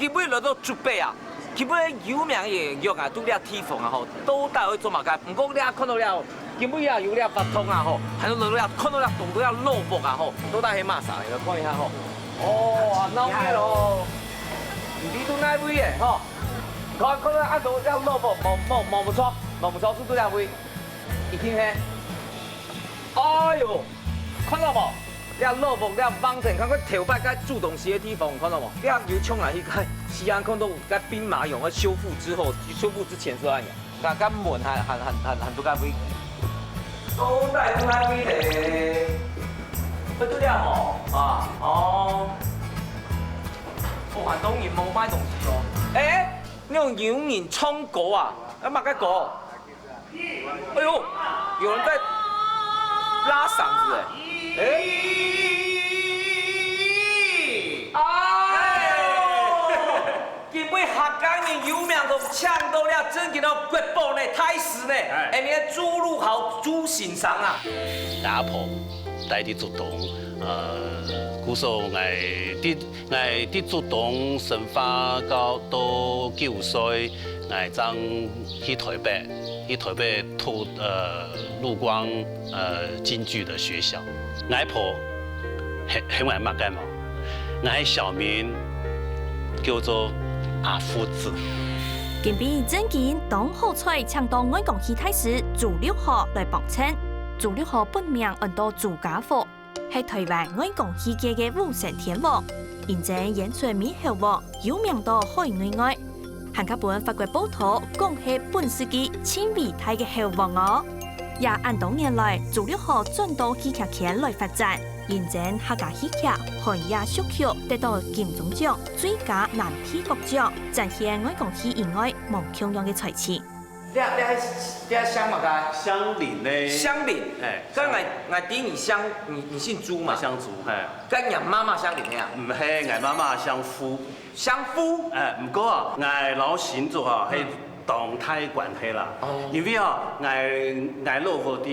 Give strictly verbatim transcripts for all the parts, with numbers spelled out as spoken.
今晡日來到竹北啊，今晡日有名个藥啊，都這地方啊吼，到底愛做麼个？毋過這看到這，今晡日啊有這活動啊吼，還有來到這看到這當多這老屋啊吼，到底係麼儕？來看一下吼。哦，鬧熱咯！毋知都哪位个吼？看看到恁多這老屋，無無無無錯，無無錯，就到這位，一定係。哎喲，看到無？ 這老屋這橫墾，看看頭擺該煮東西个地方，看到無？這有像𠊎去該西安看到該兵馬俑个修復之後，修復之前係恁樣，該該門還還還還還在該位。都在該位咧，不得了哦！啊哦，哦，還當然無賣東西哦。哎，那種有人唱歌啊，啊麼个歌？ 哎喲，有人在拉嗓子哎。哎，哎，因為客家人有名个唱到了正經个國寶呢，大師呢，哎，你个朱陸豪朱先生啊。阿婆戴在竹東，呃，故所𠊎在 𠊎在竹東生活到到九歲，𠊎正去臺北，去臺北讀呃陸光呃京劇的學校。𠊎婆喊喊𠊎麼个無？𠊎个小名叫做阿福子。今晡日正經當好彩，請到外江戲大師朱陸豪來幫襯。朱陸豪本名安到朱家福， 係臺灣外江戲界个武生天王，因爭演出美猴王，有名到海內外，還較分法國報導講係本世紀盡偉大个猴王哦。也恁多年來，朱陸豪轉到戲劇圈來發展，因爭客家戲劇《寒夜宿曲》得到金鐘獎最佳男配角獎，展現外江戲以外無共樣个才情。 這這這姓麼个？姓林呢？姓林。哎，該𠊎𠊎知你姓，你你姓朱嘛？𠊎姓朱，嘿。該你媽媽姓林个啊？毋係，𠊎媽媽姓傅。姓傅？哎，毋過啊，𠊎摎新竹啊，係當大關係啦。哦。因為啊，𠊎𠊎老婆在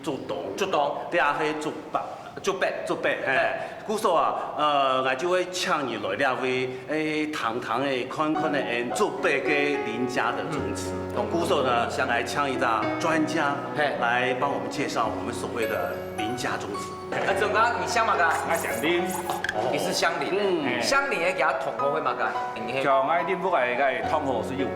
竹東，竹東，這係竹北。 竹北。竹北，嘿。嘿。故所啊，呃，𠊎就會請你來這位，誒，聽聽誒，看看誒，𠊎竹北个林家的宗祠。嗯。故所呢，想來請一個專家，嘿，來幫我們介紹我們所謂的林家宗祠。啊，總哥，你姓麼个？𠊎姓林。哦，你是姓林。嗯。姓林个，佢个堂號係麼个？你係像𠊎林屋个，該堂號係有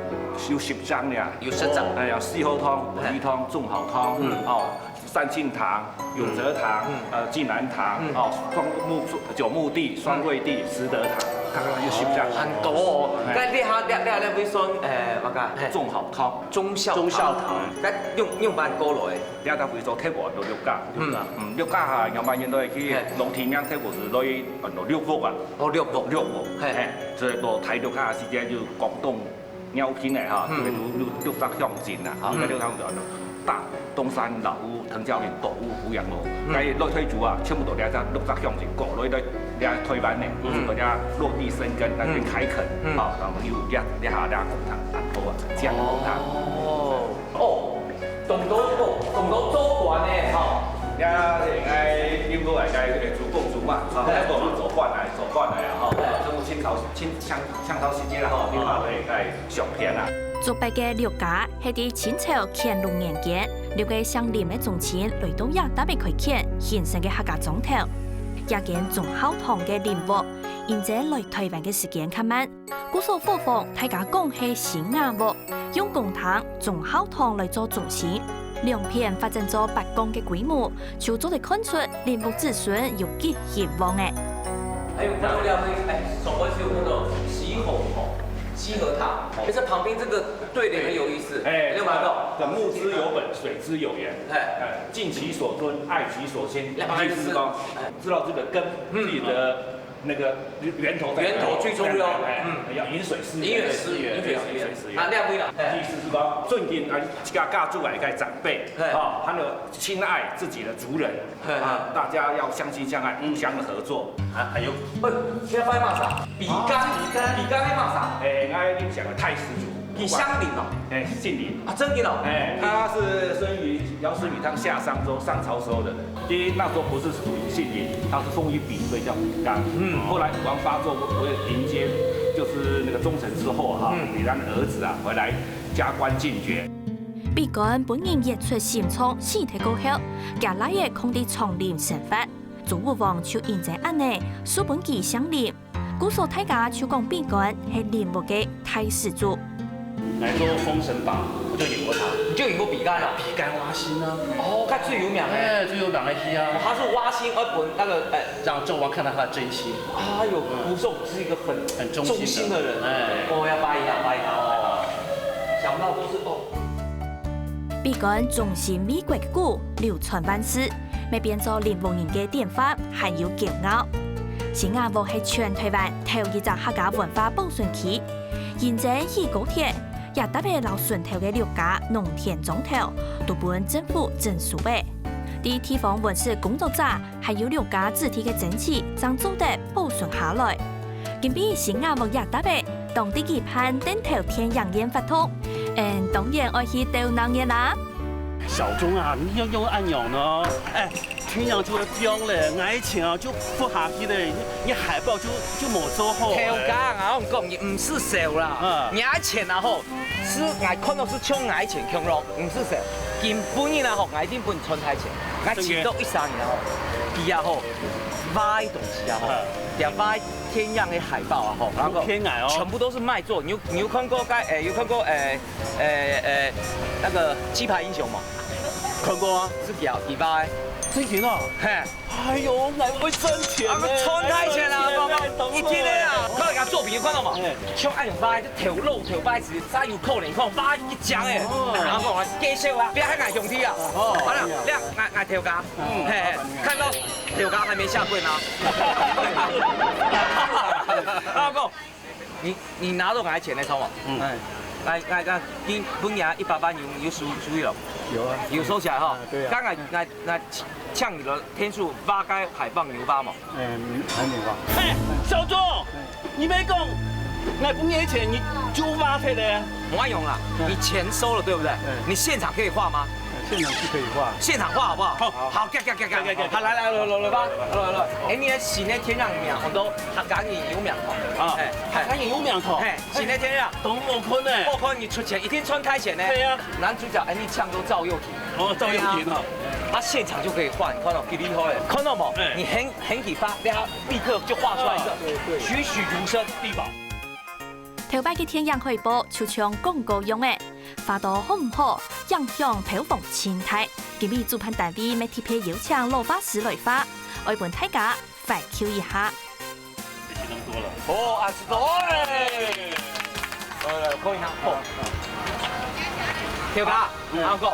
有十張个。有十張。哎呀，四號堂、文裕堂、中號堂，嗯，哦， 三清堂、永澤堂、嗯，呃，濟南堂，嗯，哦，雙木九木地、雙桂地、慈德堂，大概有十家。很多哦。哎。該這下這這這位算，誒，麼个？嘿。忠孝堂。忠孝忠孝堂。該用用般過來？這搭位所特別多六家，嗯，嗯，六家哈，兩百年代去，嘿，龍騰娘特別係來很多六屋啊。哦，六屋。六屋，嘿，嘿，所以到大六家時間就廣東 饒平个哈，嗯，就六六六隻鄉鎮啦，哈，嗯，該六鄉鎮，大東山、老屋、藤校坪、斗屋、福陽樓，嗯，該落退族啊，全部都在這六隻鄉鎮，過來到這臺灣呢，嗯，就在這落地生根，在這開墾，嗯，哈，然後有這這下這公堂，然後啊，這公堂。哦，哦，當多當多做官呢，哈。這應該應該來該祖公祖媽，哈，對，該我們做官來做官來啊，哈，對，全部清朝清清 清朝時節啦吼，你嘛會該相片啊。竹北个六家係在清朝乾隆年間，六个姓林个宗親來到這搭仔開墾，形成个客家庄頭。這間忠孝堂个林屋，因爭來臺灣个時間較慢，故所伙房大家講係新雅屋，用公堂、忠孝堂來做中心，兩片發展做八槓个規模， 就做得看出林屋子孫有幾興旺誒。還有看到兩位，哎，上面是有看到集合堂，集合堂，哎，這旁邊這個對聯很有意思，哎，你有看到？這木之有本，水之有源，哎，哎，敬其所尊，愛其所親，兩旁邊就是意思是講，哎，知道這個根，嗯，自己的 那個源頭在哪裡？源頭最重要。哎，嗯，要飲水思源。飲水思源，飲水思源。飲水思源。啊，另外啦，哎，意思是說，尊敬啊，自家家族來个長輩，哎，啊，還有親愛自己的族人，哎，啊，大家要相親相愛，嗯，互相的合作。啊，還有，哎，這擺麼儕？比干，啊，比干，比干个麼儕？哎，𠊎跟你講个太師祖。 你姓林哦？哎，姓林。啊，真的哦？哎，他是生於姚思雨，他是夏商周，商朝時候的人。第一，那時候不是屬於姓林，他是封於比，所以叫比干。嗯。後來武王伐紂，為了迎接就是那個忠臣之後哈，嗯。李瀾的兒子啊，回來加官進爵。比干本人一出心腸死忒過後，厥倈仔囥在長林生活，周武王就因為恁呢，賜分佢姓林。故所大家就講比干係林屋个大始祖。來做《封神榜》，我就演過他。你就演過比干啊？比干挖心啊。哦，他最有名的。哎，最有名的戲啊。哦，他是挖心，而不那個，哎，讓紂王看到他的真心。哎呦，嗯。古时候是一个很很忠心的。忠心的人。哎。哦，要拜一下，拜一下，拜一下。想不到都是，哦。比干忠心為國个故，流傳萬世，也變做林屋人个典範，還有驕傲。新雅屋係全台灣頭一隻客家文化保存區，因為起高鐵，這搭仔摎脣頭个六家農田莊頭都分政府徵收了。對地方文史工作者 還有六家子弟个爭取，正做得保存下來。今晡日新雅屋這搭仔，當地舉辦燈頭電影院活動，嗯，當然愛去鬥鬧熱啦。小鍾啊，你又用恁樣呢？哎，電影就會放咧，𠊎錢啊就付下去咧，你，你海報就，就無做好。頭家啊，我講你毋使愁啦，嗯。你愛錢啊吼， 係𠊎看到係像𠊎錢共樣，毋使愁。今晡日啊吼，𠊎一定分你賺大錢。𠊎尋到一儕人啊吼，佢啊吼，畫个東西啊吼，嗯。連畫電影个海報啊吼，然後騙𠊎哦。全部都是賣座。你有，你有看過該，誒，有看過，誒，誒，誒，那個雞排英雄嗎？看過啊。係佢啊，佢畫个。真的哦？嘿。 哎喲，𠊎會賺錢呢。啊，賺大錢啊，哎，一定的啊。看人家作品有看到嗎？哎。像恁樣畫，就頭露頭擺時，才有可能看畫一張哎。哦。然後講，介紹啊，不要喊𠊎兄弟啊。哦。好了，這樣，𠊎，𠊎頭家。嗯。嘿，嘿，看到頭家還沒下跪嗎？然後講， 你，你拿到𠊎錢了，知道嗎？嗯。哎。𠊎，𠊎，𠊎，你分人一百萬有，有收，收去了？有啊。有收起來哈？啊，對啊。剛才，𠊎，𠊎請你的天數挖該海報，你有挖嗎？嗯，還沒挖。哎，小鍾，哎。你沒講，𠊎分你的錢，你就挖忒了。沒用啦，嗯。你錢收了，對不對？嗯。你現場可以畫嗎？ 現場就可以畫。現場畫好不好？好。好，好，好，來，來，來，來，來，來。哎，你个新个電影名，安到客家人有名堂。啊，哎，客家人有名堂。嘿，新个電影。當好看呢。好看，你出錢，一定賺大錢呢。對啊。男主角，哎，你搶到趙又廷。哦，趙又廷啊。對啊。他現場就可以畫，你看到幾厲害？看到沒？哎。你喊，喊佢畫，對啊，立刻就畫出來一個，哦，對，對。栩栩如生。地寶。 頭擺个電影海報就像廣告樣仔，畫到好毋好，影響票房盡大。今晡日主辦單位乜特別邀請老畫師來畫，愛分大家懷舊一下。好，啊，知道，哎。來，來，看一下，好。頭家，嗯。阿哥，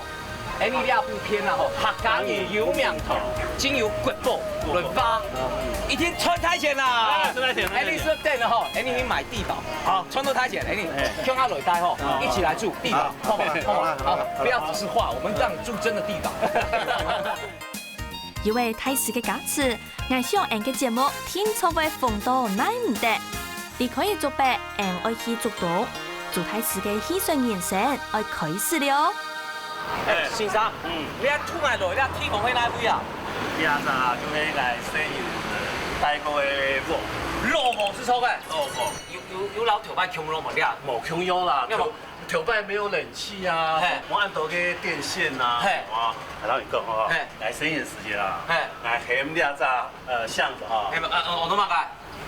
𠊎俚這部片啊吼，客家人有名堂，真有國寶，來畫，一定賺大錢啦！啊，賺大錢，賺大錢。𠊎俚係等了吼，𠊎俚去買地保，好，賺到大錢，𠊎俚共下來戴吼，好。一起來住地保，好不好？好不好？好，不要只是畫，我們讓你住真的地保。 有了大師个加持，𠊎想𠊎个節目定著會紅到耐毋得。離開竹北，𠊎愛去竹東，朱大師个戲說人生愛開始了。哎，先生，嗯。你這帶𠊎來，這地方係哪位啊？這隻啊，就係𠊎細人戴過个屋。老屋係著个？老屋。有，有，有摎頭擺共樣無？這無共樣啦，有無？頭，頭擺無冷氣啊，嘿。無恁多个電線啊，嘿。哇，𠊎摎你講吼，嘿。𠊎細人時節啊，嘿。𠊎喊這隻 呃，巷子哈。哎，呃，呃，安到麼个？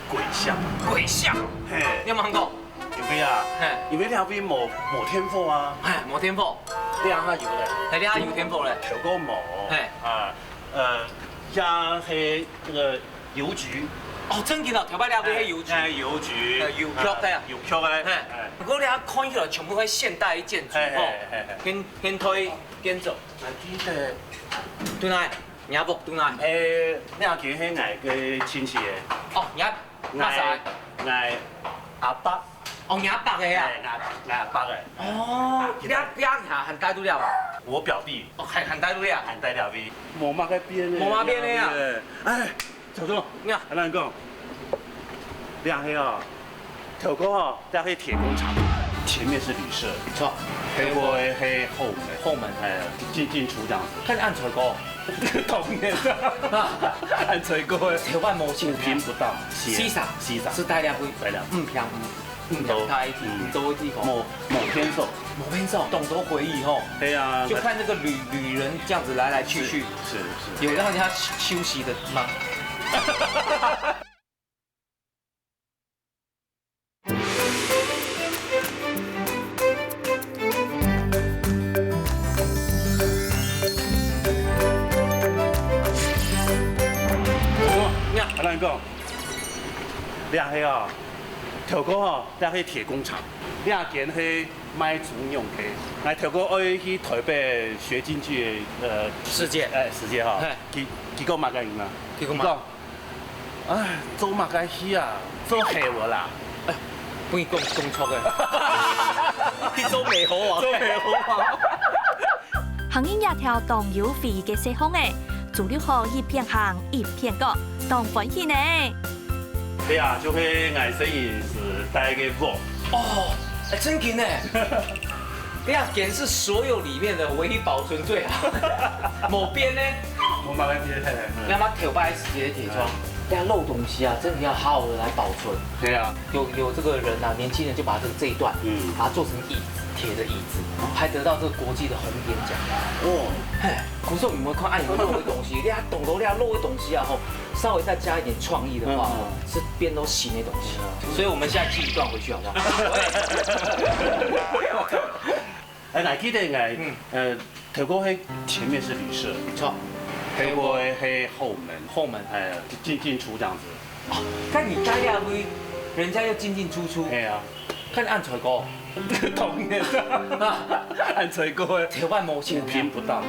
鬼巷。鬼巷？嘿。你有無聽過？因為啊，嘿。因為這位無，無電火啊。嘿，無電火。這下有咧。嘿，這下有電火咧。頭過無。嘿。啊，呃，也係那個郵局。哦，真个哦，頭擺這位係郵局。哎，哎，郵局。呃，郵局的啊。哎，郵局的。嘿。哎。不過這下看起來全部係現代建築哦。嘿，嘿，嘿，嘿。現，現代建築。還記得。對哪？ 若屋在哪？誒，若間係𠊎个親戚个。哦，若阿伯。𠊎，𠊎阿伯。哦，若阿伯个啊？誒，𠊎，𠊎阿伯个。哦，這，這下還戴在這無？我表弟。哦，還，還戴在這？還戴這位。無麼个變个。無麼个變个啊？哎，小鍾，呀。𠊎摎你講，這係哦， 頭過吼，這係鐵工廠，前面是旅社，著。後背係後門。後門。哎，進，進出這樣子。看恁衰過。當然。啊。恁衰過。頭擺無錢。五坪不到，四，四十。四十。係戴這位。戴這。五坪。嗯，都，大一点，嗯，都会地方。某，某天寿。某天寿，懂得回忆吼。对啊，就看那个旅，旅人这样子来来去去，是，是，是。有让人家休，休息的吗？我，呀，我跟你讲， 这个哦，头个哦，这个铁工厂，这间是卖猪肉个。来，头个爱去台北学京剧的，呃，世界。哎，世界哈。嘿。佢，佢讲么个人啊？佢讲么？佢讲，哎，做么个戏啊？做猴仔啦。哎，不然讲，讲错个。去做美猴王。做美猴王。 行入這條當有回憶个細巷仔，朱陸豪一片行一片講，當歡喜呢。對啊，就係𠊎細人時戴个屋。哦，哎，真个呢。對啊，簡直是所有裡面的唯一保存最好。無變呢。無辦法變，嘿，嘿。那麼頭擺時節的鐵窗，嗯。要漏東西啊，真的要好好的來保存。對啊。有，有這個人啊，年輕人就把這個，這一段，嗯。把它做成椅子，鐵的椅子，還得到這個國際的紅點獎。哦。嘿，古時候有沒有看？哎，有漏的東西，你看懂了，你看漏的東西啊，吼，稍微再加一點創意的話，嗯，嗯。是變到新的東西。嗯。所以我們現在寄一段回去好不好？哎，來，記得哎，嗯。呃，頭過係前面是旅社，錯。頭過係後門，後門。哎，進進出這樣子。哦，看你待這位，人家又進進出出。哎呀。看你恁衰過。當然啦，恁衰過个。頭擺無錢啊。五坪不到，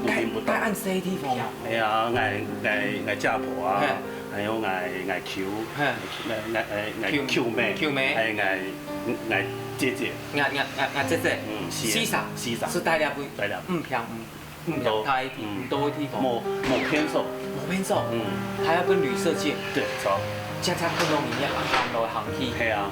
五坪不到。該恁細地方。哎呀，𠊎，𠊎，𠊎姐婆啊，嘿。還有𠊎，𠊎舅，嘿。𠊎，𠊎，𠊎舅，舅妹，舅妹。還有𠊎，𠊎姐姐。 𠊎，𠊎，𠊎，𠊎姐姐，嗯，是。四儕，四儕。係戴這位，戴這位。五坪，五，五坪大个地，嗯。五多个地方。某，某片所。某片所。嗯。還要跟旅社借。對，著。這樣才看到你行來行去。係啊。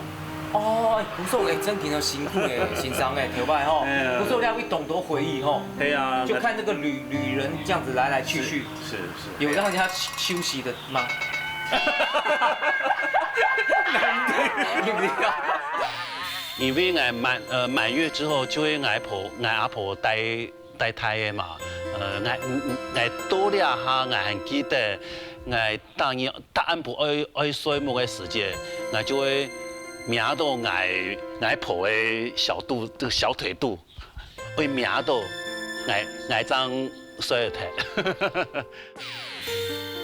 哦，哎，不錯，哎，真正个辛苦哎，先生哎，頭擺吼。哎呀。不錯，你還會懂得回憶吼。係啊。就看那個旅，旅人這樣子來來去去。是，是，是。有讓人家休，休息的 嗎？你不要。因為𠊎滿，呃，滿月之後就會𠊎婆，𠊎阿婆帶，帶大个嘛。呃，𠊎，嗯，嗯，𠊎到這下，𠊎還記得，𠊎逐日，逐暗晡愛，愛睡目个時節，𠊎就會摸到𠊎，𠊎婆个小肚，這個小腿肚。 會摸到，𠊎，𠊎正睡忒。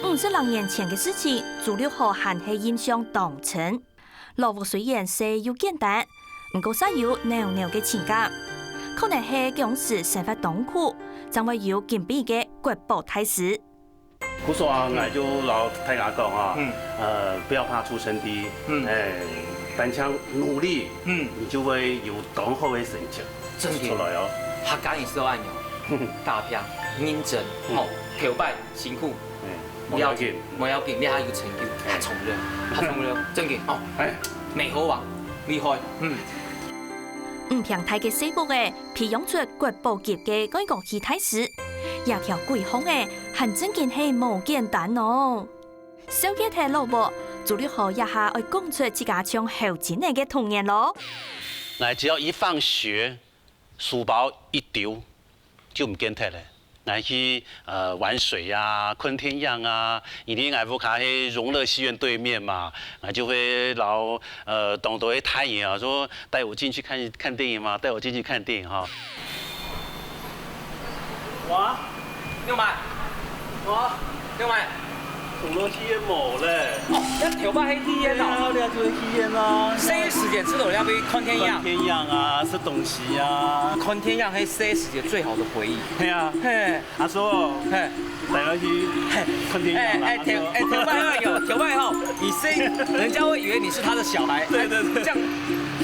五十零年前个事情，朱陸豪還係印象當深。老屋雖然細又簡單，毋過煞有濃濃个情感。可能係該時生活當苦，正會有今晡个國寶大師。 故所啊，嗯。𠊎就摎大家講啊，嗯。呃，不要怕出身低，嗯。哎，單淨努力，嗯。你就會有當好个成績真个。出來哦。客家人係恁樣，打拚、認真，嗯。吼，頭擺辛苦，哎，無要緊。無要緊，無要緊，你還有成就，哎。較重要，較重要，真个，哦。哎。美猴王，厲害，嗯。五坪大个細屋仔， 培養出國寶級个外國戲大師，這條閨巷仔還真經係無簡單哦。紹介忒老屋，朱陸豪這下愛講出自家像猴精仔个童年咯。𠊎只要一放學，書包一丟，就毋見忒了。 𠊎去，呃，玩水啊，看電影啊，因為𠊎屋下係榮樂戲院對面嘛，𠊎就會摎，呃，當多个大人啊，說帶我進去看，看電影嘛，帶我進去看電影哈。哇，六萬，哇，六萬。榮樂戲院無咧。哦，該頭擺係戲院哦。對啊，這就係戲院啊。細時節知道要去看電影。看電影啊，食東西啊。看電影係細時節最好的回憶。係啊。嘿。 阿叔，嘿。帶我去看電影啦，哎，哎，阿叔。頭，哎，頭擺那有，頭擺吼，你是，人家會以為你是他的小孩，對，對，對。這樣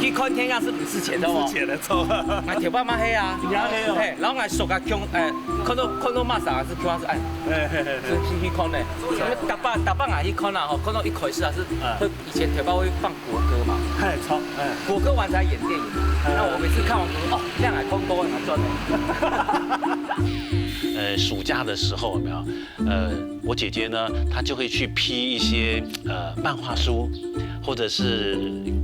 去看電影是毋使錢的哦。毋使錢的，著。哎，頭擺嘛係啊。你還係哦。嘿，然後𠊎手下共，哎，看到，看到麼儕是共下係，哎，哎，哎，哎。是去，去看呢。什麼逐擺，逐擺𠊎去看啦，吼，看到一開始啊是，嗯。會 以前頭擺會放國歌嘛，嘿，著，哎。國歌完才演電影。哎。那我每次看完國歌，哦，這樣還看過，很賺呢。呃，暑假的時候有沒有？呃，我姐姐呢，她就會去批一些，呃，漫畫書，或者是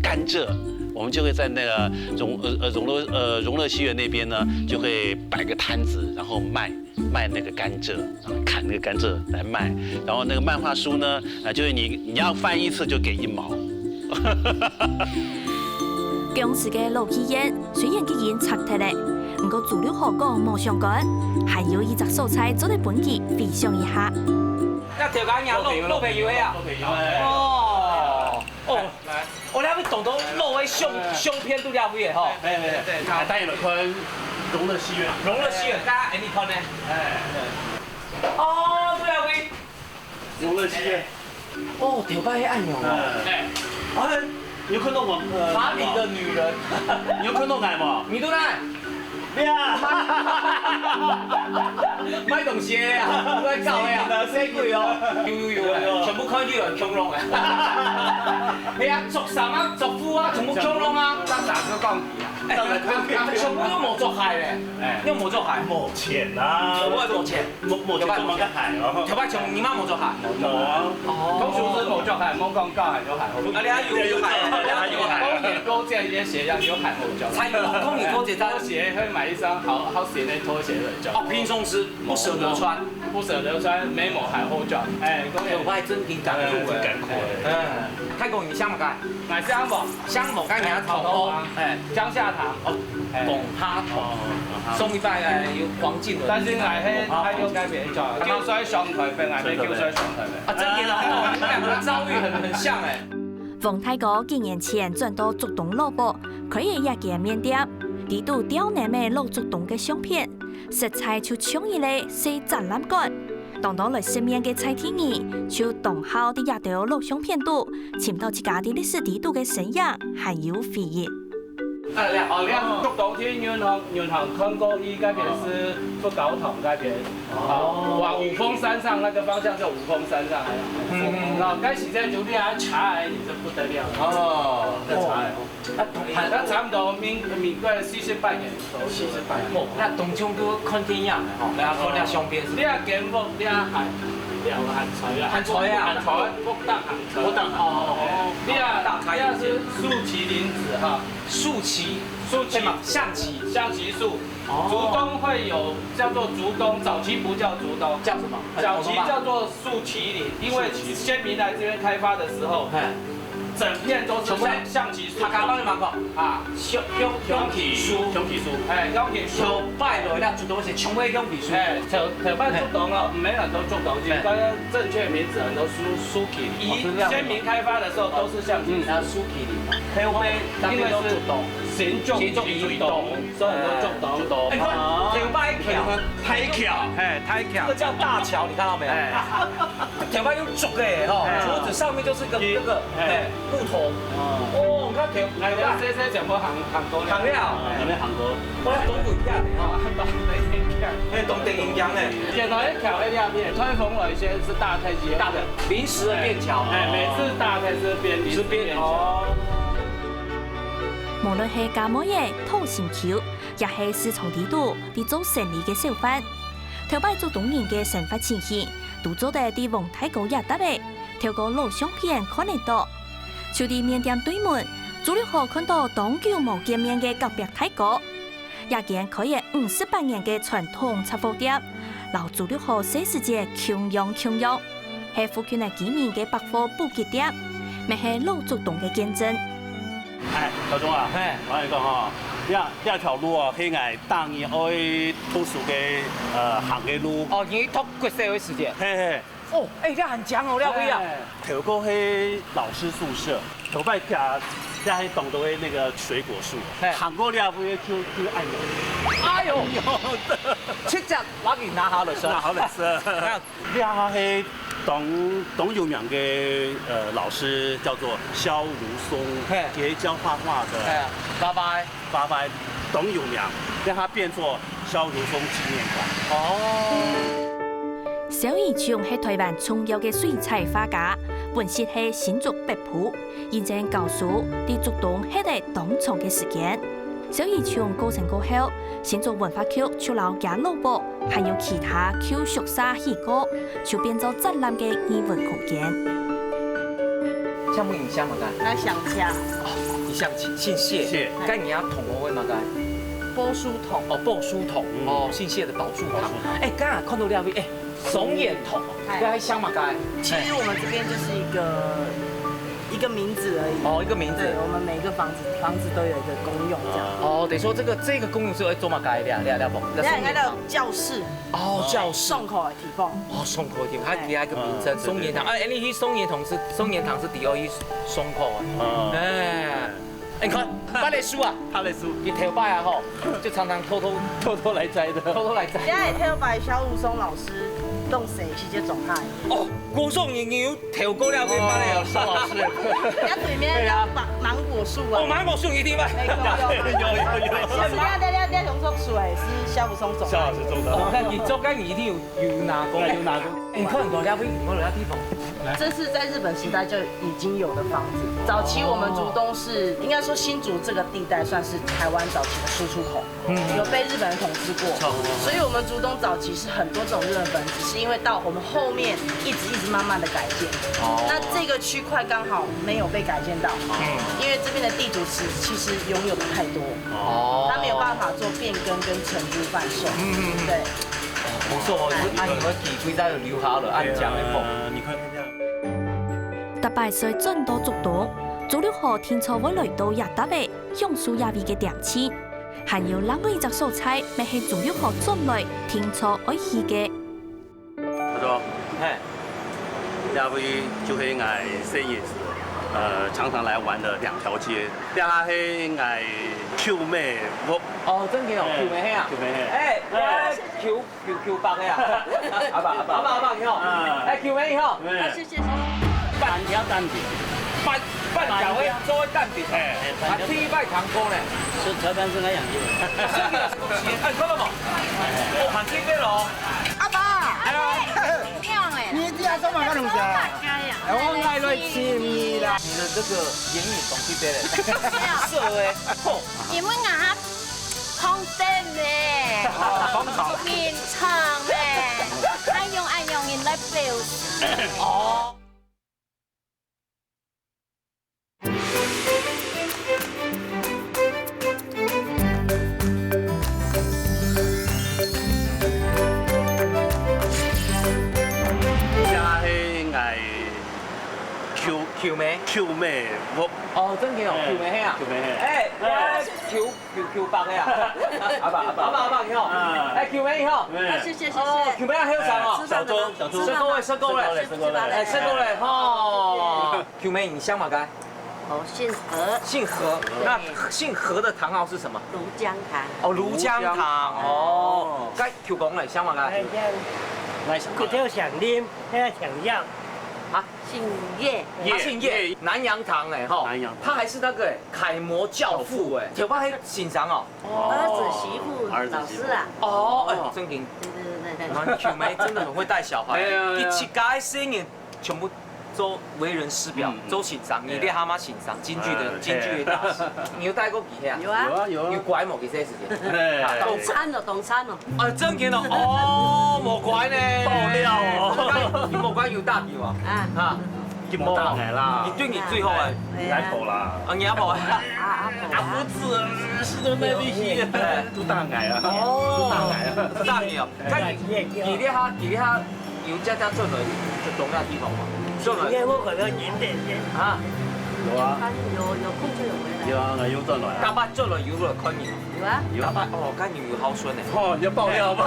甘蔗，我们就会在那个荣呃呃荣乐呃荣乐戏院那边呢，就会摆个摊子，然后卖卖那个甘蔗，啊，砍那个甘蔗来卖。然后那个漫画书呢，啊，就是你你要翻一次就给一毛。公司个老戏院雖然已經拆忒了，毋過朱陸豪講無相干，還有一隻所在做得分佢回想一下。那頭家娘老老朋友个啊？老朋友。哦哦，來，我那邊懂懂老个相相片都了解吼。哎哎哎，帶你們看榮樂戲院。榮樂戲院，大家愛你看呢？哎，哦，都了解。榮樂戲院。哦，頭擺係恁樣哦。哎，啊，你有看到我？呃，巴黎的女人，你有看到𠊎無？你都來。呀，賣東西个啊，都在搞个啊，細鬼哦。有有有有，全部看到有人共樣啊。哎呀，著衫啊，著褲啊，全部共樣啊。當然就講你啊。哎，啊啊全部都無著鞋咧，哎，又無著鞋，無錢啊，全部都無錢。無無錢做麼个鞋哦？頭擺全部你媽無著鞋。無啊，哦，通常係無著鞋，無講教鞋有鞋好。啊，你還有有鞋，你還有鞋。工業高階一些鞋樣有鞋好著。才有工業高階才拖鞋會買一雙好好鞋的拖鞋來著。哦，平常時不捨得穿。不捨得穿，沒無鞋好著。哎，講有，我還真挺感觸哎。艱苦哎。嗯，太公，你想麼个？買香無？想無？該你還好哦。哎，江夏堂。哦，講他同，上一擺哎有黃靖倫。但是𠊎係還有改變著，就算上台北，𠊎係就算上台北。啊，真的哦，你們兩個遭遇很很像哎。黃大哥幾年前轉到竹東老屋，開了一間麵店，裡肚吊滿个老竹東个相片，實在就像一個細展覽館。當多來食麵个在地人，就當好在這兜老相片肚，尋到自家在歷史裡肚个身影，還有回憶。啊，兩哦，兩竹東去銀行，銀行看過去，該邊係福高堂該邊。哦，往五峰山上那個方向就五峰山上。嗯，那該時間就你還查，你這不得了。哦，那查。 啊，當那差不多民民國四十八年左右。四十八年。哦，那當中都看電影的吼，來看那相片是。你啊，建築，你啊，還了還材啊，還材啊還材，不當還材。不當哦。你啊，大概也是樹麒麟子哈，树麒，樹麒象棋，象棋树，哦竹東會有叫做竹東，早期不叫竹東，叫什麼？早期叫做树麒麟，因為先民來這邊開發的時候，哎，整片都是象象棋樹。客家話你講，啊，象象象棋樹，象棋樹，哎，象棋樹。頭擺落來竹東係全部象棋樹。哎，頭頭擺竹東哦，毋係很多竹東，應該正確名字很多樹樹麒麟。以先民開發的時候都是象棋樹。然後樹麒麟嘛，後尾大家都竹東，新竹移東，所以很多竹東。哎，你看頭擺橋，大橋，哎，大橋這個。叫大橋，你看到沒有？哎，頭擺用竹的吼，哎竹子上面就是一個那個哎哎木頭。哦，你看頭哎，這這全部行行過了。行了，那邊韓國。我要懂鬼樣的哈。啊，當然一樣。哎，懂電影樣呢。現在橋那邊，颱風來先是大台階。大的臨時的便橋。哎，每次大台是變臨時是變變橋。哦。無論係家妹仔討心臼，也係市場裡肚在做生理个小販，頭擺竹東人个生活情形，都做得在黃大哥這搭仔，透過老相片看得到。就在麵店對門，朱陸豪看到當久無見面个隔壁大哥，這間開業五十八年个傳統雜貨店，摎朱陸豪細時節共樣共樣，係附近个居民个百貨補給店，乜係老竹東个見證。 哎，小鍾啊，嘿我跟你講吼，這這條路哦，係𠊎當年愛讀書个呃行个路。哦，你讀國小个時節。嘿嘿，哦，哎，這很強哦，這位啊。頭過係老師宿舍，頭擺這這係當多个那個水果樹，嘿行過這位就就愛有。哎呦，直接拿給拿好了是吧？那好了是。這係當當有名个呃老師叫做蕭如松，嘿佢教畫畫个。哎，拜拜。拜拜，當有名，讓它變做蕭如松紀念館。哦，蕭如松係臺灣重要个水彩畫家，本籍係新竹北埔，因為教書在竹東歇了當長个時間。蕭如松過身過後，新竹文化局就摎厥老屋還有其他舊宿舍起過，就變做展覽个藝文空間。像不影像嘛？來想一下，姓，姓謝。謝。該你阿糖號个麼个？寶樹糖。哦，寶樹糖。嗯。哦，姓謝的寶樹糖。寶樹糖。哎，剛才看到這位，哎，松菸糖，哎。這還像麼个？其實我們這邊就是一個，一個名字而已。哦，一個名字。對，我們每個房子，房子都有一個功用這樣。哦，等於說這個，這個功用是愛做麼个的？了，了，了，不，那應該叫教室。哦，教室。上課的地方。哦，上課的地方，它，哎。它有一個名稱，嗯，對，對，對。松菸糖。哎，你去松菸糖是，松菸糖是底下去上課啊。嗯。哎。 你看，芭蕾舞啊，芭蕾舞。佢頭擺啊吼，就常常偷偷，偷偷來摘的。偷偷來摘。這下也偷偷把蕭如松老師弄死，直接走開。哦，我送你牛頭过了，被芭蕾舞老师。哦，蕭老師。人家對面那個芒，芒果樹啊。哦，芒果樹一定賣。沒有，有。有，有，有，有。其實那，那，那，那榕樹樹也是蕭如松種的。蕭老師種的。哦，該你做，該你一定有，有拿過。有拿過。哎，你看，你看，這位，你看，這地方。 這是在日本時代就已經有的房子。早期我們竹東是，應該說新竹這個地帶算是台灣早期的輸出口，嗯。有被日本人統治過，沒錯。所以我們竹東早期是很多這種日本房子，是因為到我們後面一直一直慢慢的改建。哦。那這個區塊剛好沒有被改建到，嗯。因為這邊的地主其，其實擁有的太多，哦。他沒有辦法做變更跟承租販售。嗯，嗯，嗯。對。不錯哦，你看，你會記，規則有留下了，恁樣的夢。對啊，你看看這樣。 逐擺隨轉到竹東，朱陸豪定著會來到這搭仔，享受這位个恬靜。還有另外一隻所在，乜係朱陸豪轉來定著愛去个。他說：“嘿，這位就係𠊎細人時，呃，常常來玩的兩條街。這下係𠊎舅姆屋。”哦，真个哦，哎，舅姆係啊。舅姆係。哎，哎，舅 舅，舅伯个啊。阿伯，阿伯。阿伯，阿伯，你好。嗯。哎，舅姆，你好。嗯。啊，謝謝，謝謝。粄條蛋餅。粄，粄條个做个蛋餅。哎，哎，啊，第一擺聽過呢。是台灣是那樣子。是的，是的。哎，看到無？哦，還特別咯。阿爸，哎呀。你這樣做麼个東西啊？哎，我愛來尋你啦。你的這個眼影懂特別嘞。沒有。色欸，吼。因為啊， 放電呢，哦，放電。眠床呢，愛用愛用人來表示。哦。這係𠊎舅，舅姆。舅姆屋。哦，真个哦，哎，舅姆係啊。舅姆係。哎，哎。舅 舅，舅伯个啊。阿伯，阿伯。阿伯，阿伯，你好。嗯。哎，舅姆，你好。嗯。啊，謝謝，謝謝。哦，舅姆還後生哦。哎，小周，小周。識過咧，識過咧。識過咧，識過咧。哎，識過咧，吼。舅姆，你姓麼个？哦，姓何。姓何。對。那姓何的堂號是什麼？廬江堂。哦，廬江堂，哦。該舅公呢，姓麼个？哎，姓，佢就姓林，佢姓楊。啊？ 姓葉。他姓葉，葉。南洋堂哎，吼。南洋堂。他還是那個哎，楷模教父哎，頭擺還先生哦。兒子媳婦，兒子媳婦。老師啊。哦，哎，正經。對，對，對，對。你看舅姆真的很會帶小孩，哎呀，哎呀。佢自家个細人全部都為人師表，嗯，嗯。都先生，哎呀。你這下嘛先生，京劇的，哎，京劇的大師。哎。你有帶過佢啊？有啊。有啊，有啊。有乖無？佢這時間。哎。啊，當慘哦，當慘哦。 啊，正經哦，哦，無乖呢。爆料哦。你無乖有打佢無？啊。哈？佢無打𠊎啦。佢對你最好哎。哎呀。阿婆啦。啊，你阿婆。啊，阿婆啊。阿婆子是都那裡去，哎。都打𠊎啊。哦。都打𠊎啊。打你哦。該你，你這下，你這下有家家轉來，就中央地方嘛？轉來。應該我可能遠點先。啊。有啊。有，有空就有回來。有啊，𠊎有轉來啊。大半轉來有來看你。 有啊。有。哦，該你有孝順呢。哦，你要爆料嗎？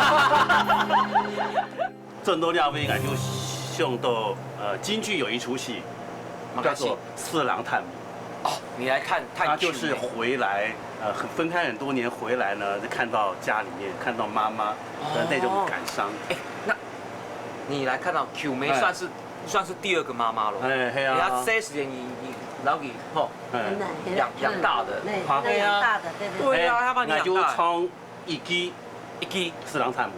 轉到這位，𠊎就想到，呃，京劇有一齣戲，麼个戲？叫做《四郎探母》。哦，你來探，探舅姆。他就是回來，呃，分開很多年回來呢，就看到家裡面，看到媽媽的那種感傷。哦。哎，那你來看到舅姆，哎。算是，算是第二個媽媽了。哎，係啊。你看這時間你，你老弟，吼， 嗯。養，養大的。那，那養大的，對，對，對。對啊，他把你養大。哎，那就唱一句，一句。《四郎探母》。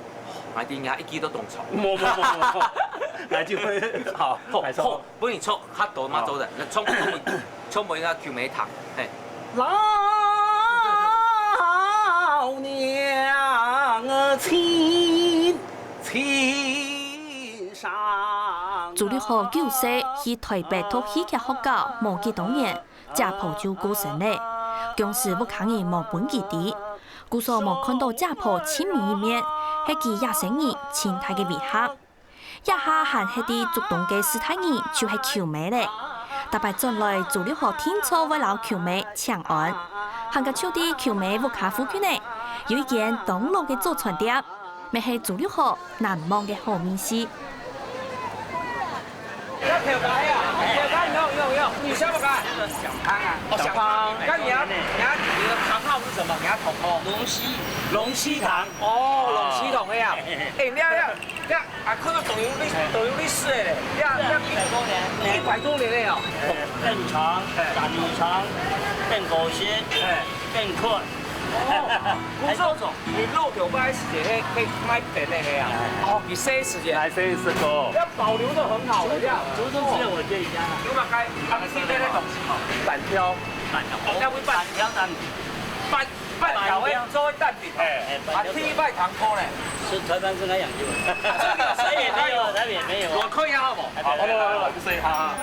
哎，你看一句都懂唱。無，無，無，無，無。那就會，好，好，來唱。好，分你唱，較多嘛，做得，來唱，唱分，唱分人家舅姆聽，嘿。老娘親，親上朱陸豪九歲去臺北讀戲劇學校無幾多年，姐婆就過身了。當時屋下人無分佢知，故所無看到姐婆盡尾一面，係佢這生人盡大个遺憾。這下還歇在竹東个序大人就係舅姆了。逐擺轉來，朱陸豪定著會摎舅姆請安，還過就在舅姆屋下附近呢，有一間當老个祖傳店。 乜係朱陸豪難忘个好味緒。你想想看，哦，想看。那你要，你要，你的堂號是什麼？你要堂號？龍溪。龍溪堂。哦，龍溪堂的啊。哎，你看，你看，你看，啊，看到都有歷，都有歷史的嘞。你看，你看，一百多年了哦。鄧長、嘿。鄧長、鄧國先、嘿。鄧坤。哦，古早 你老豆擺時節，該，該賣冰个該啊？哦，你細時節。來細時節。要保留得很好的，這樣。竹東只有我這一家啊。有嘛該，啊，你這邊的東西嘛。粄條。粄條。哦，該會粄。粄條蛋餅。粄，粄條會做蛋餅哦。哎。啊，第一擺聽過呢。是台灣是那樣就。啊，這個有生意，台灣也沒有，台灣也沒有。我看一下好不好？哎，對，對，對。好，好，好，好，好。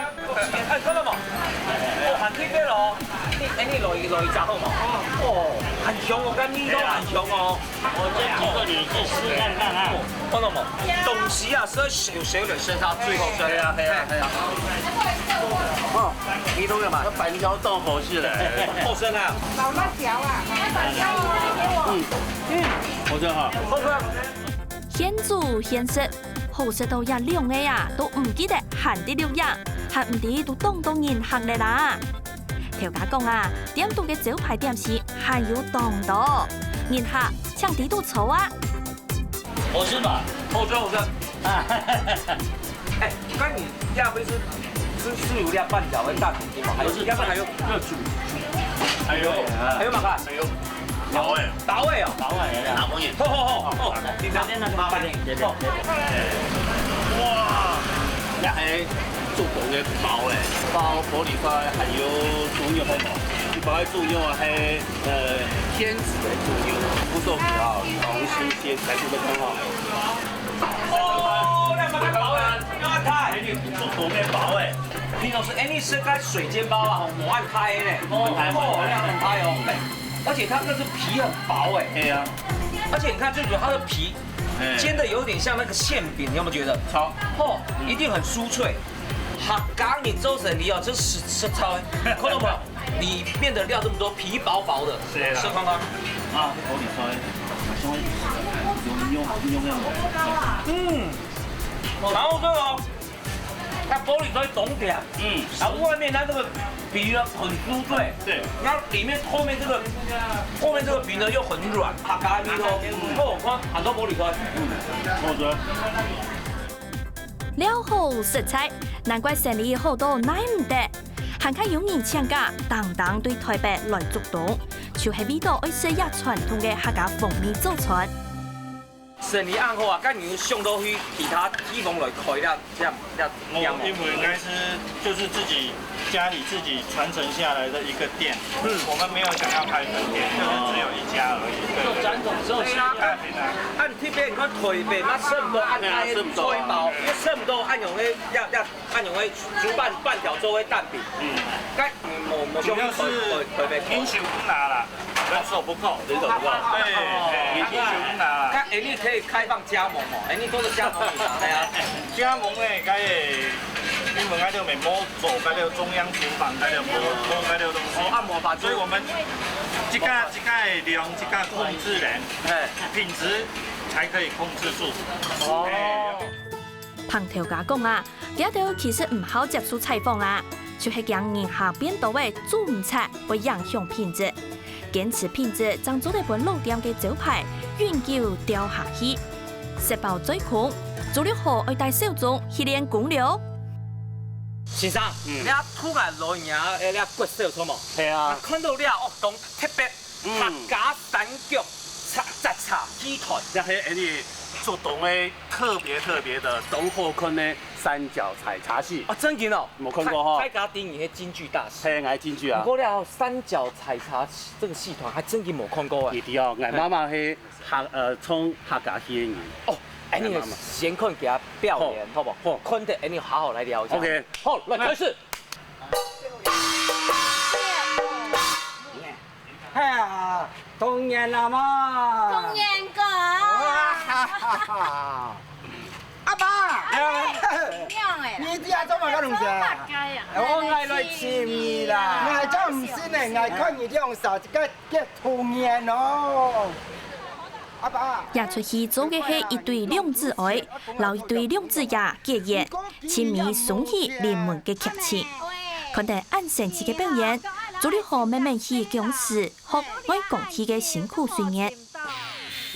哎，看到無？哦，還特別咯。你，哎，你來，來一隻好無？哦，很香哦，跟蜜都很香哦。我先煮個你去試看看啊。哦，看到無？東西啊，是要小小的，是它最好吃的。對啊，對啊，對啊。哦，你懂了嘛？那粄條當好食嘞。好食啊。老辣椒啊，把香油给我。嗯，嗯，好吃哈。好吃。 現煮現食，好食到這兩個啊，都毋記得還在錄影，還毋知都當多人客了啦。頭家講啊，店肚个招牌點心還有當多，人客請知都著啊。好吃嗎？好吃，好吃。哎，該你這杯是，是，是有這粄條跟蛋餅嗎？還有，不是，要不然還有，要煮，煮。還有，還有麼个？還有。 豆仔。豆仔哦。豆仔，豆仔。好，好，好，好。麻煩你。好。哇，這係竹東个包仔，包玻璃菜，還有豬肉，好無？一般个豬肉啊，係，呃，天使个豬肉，不受苦啊，當新鮮，才做得很好。哦，這麼个包仔，要看。竹東个包仔。平常時，哎，你食該水煎包啊，無恁大个呢。哦，哦，這很大哦。 而且它這是皮很薄哎。對啊。而且你看，最主要它的皮哎。煎的有點像那個餡餅，你有沒有覺得？超。哦，一定很酥脆。客家人做生理哦，這是，是超，看到沒有？裡面的料這麼多，皮薄薄的，是啦。吃看看。啊，玻璃菜，用，用，用那種。嗯，蠻好吃哦。 它玻璃菜當甜，嗯。然後外面它這個皮呢很酥脆，對。然後裡面後面這個，後面這個皮呢又很軟，客家味道，嗯。哦，看，很多玻璃菜。嗯，好吃。料好食材，難怪生理好到耐毋得。還較有人請假，單單對臺北來竹東，就係為著愛食這傳統个客家風味早餐。 生理恁好啊，敢有想到去其他地方來開這，這，這店哦？哦，因為應該是，就是自己家裡自己傳承下來的一個店，嗯。我們沒有想要開分店，就是只有一家而已。對，對，對。做傳統做生意。哎，對啊。啊，你這邊你看臺北嘛，食毋到恁大个菜包，對啊，食毋到啊。也食毋到恁樣个，這，這，恁樣个煮粄，粄條做个蛋餅。嗯。該無，無想去開，主要是開，開，開。人手不拿啦。 人手不夠。人手不夠。對，對，人手不拿。該恁樣可以開放加盟哦，恁樣做得加盟你嘛，對啊。加盟呢，該因為該就無做該个中央廚房，該就無，無該个東西。哦，啊，無法做。所以我們自家，自家个量，自家控制咧，嘿。品質才可以控制住。哦。嘿。 聽頭家講啊，這兜其實毋好接受採訪啊，就係驚人客變多仔煮毋掣，會影響品質。堅持品質，正做得分老店个招牌永久吊下去。食飽嘴空，朱陸豪愛帶小鍾去練功了。先生，嗯。你看突然來你啊，哎，你看骨手錯無？係啊。啊，看到你啊，哦，當特別。 嗯。客家山腳茶，摘茶戲團。這係𠊎等竹東个特別特別个，當好看个山腳採茶戲。啊，真个哦。無看過吼？大，大家知你係京劇大師。係，𠊎京劇啊。毋過了，山腳採茶戲這個戲團還真个無看過哎。你知哦，𠊎媽媽係客，呃，唱客家戲个人。哦，哎，你先看佢表演，好不好？好。看得，哎，你好好來聊一下。OK。好，來，開始。哎呀，童年啊嘛。童年歌。哇哈哈哈。阿爸，哎。你這做麼个東西啊？哎，𠊎來尋你啦。𠊎真毋信呢，𠊎看你兩儕，這个 結童年哦。阿爸。這齣戲做个係一對兩子哀，摎一對兩子爺結緣，親密送去臨門个劇情。看得恁生趣个表演，朱陸豪慢慢去公司學愛講戲个辛苦歲月。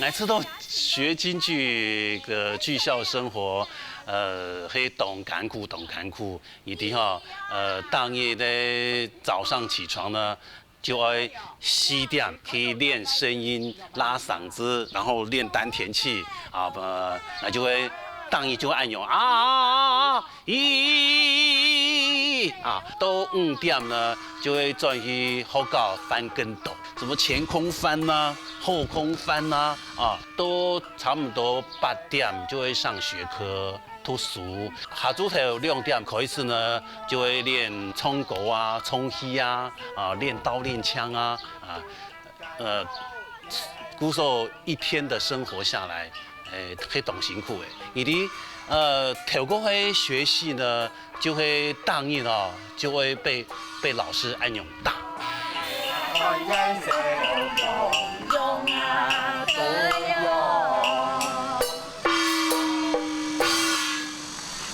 每次都學京劇个劇校生活，呃，係當艱苦，當艱苦。你知吼，呃，當日个早上起床呢， 就愛四點去練聲音、拉嗓子，然後練丹田氣啊，呃，那就會當日就會恁樣啊啊啊啊，咦啊，到五點呢，就會轉去學校翻跟斗，什麼前空翻呐、後空翻呐，啊，都差不多八點就會上學科。 讀書。下晝頭兩點開始呢，就會練唱歌啊、唱戲啊，啊，練刀練槍啊，啊，呃，故所一天的生活下來，誒，係當辛苦誒。你知，呃，透過該學習呢，就會當日哦，就會被，被老師恁樣打。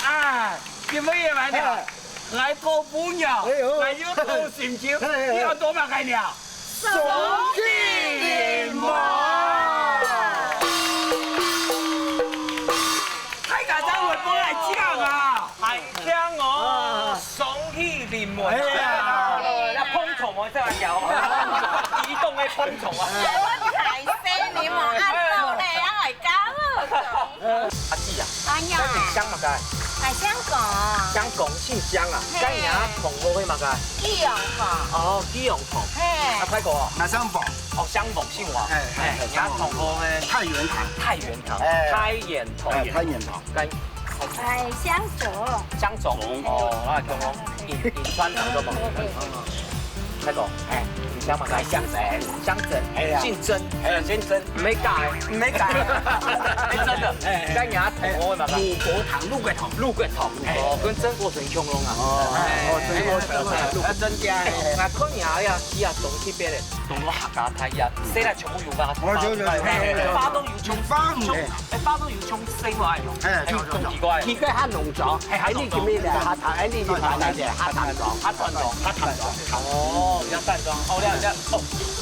啊，今晡日來了，來報補了，哎喲，來有好心情，哎哎哎，你愛做麼个呢？雙喜臨門。大家掌聲分𠊎掌啊！哎，聽哦，雙喜臨門啊！哎呀，那碰撞哦，再來搖，移動的碰撞啊！我大聲，你莫按到咧，愛搞我。 阿姊啊，哎呀，該你姓麼个？𠊎姓江。姓江，姓江啊！嘿。該若同學係麼个？紀陽堂。哦，紀陽堂。嘿。啊，大哥哦。𠊎姓王。哦，姓王，姓王。哎，哎，哎，若同學係？太原堂。太原堂。哎。太原堂。哎，太原堂。該，哎，姓鍾。姓鍾。哦，啊，鍾哦，你，你專長做麼个？哎，哎。 大哥，哎，你姓麼个？姓曾。姓曾。哎呀。姓曾。哎，姓曾。毋使改，毋使改。哎，真的。哎，哎。該若同學嘛，哎，魯國堂，魯國堂。魯國堂。哎。哦，跟曾國城共樣啊。哦，哎，哦，曾國城，哎，魯國堂。哎，真的。哎，𠊎看你啊，呀，你啊，當特別咧，當多客家菜啊，嗯。食了全部有吧？哦，有，有，有，有，有。花都有。 有花。哎，花都有沖水嘛，哎喲。哎，哎，有，有，有。奇怪。佢个較濃咗，哎，哎，你今日个客家，哎，你今日个客家庄。客家庄，客家庄。哦，比較淡庄。哦，這樣，這樣，哦，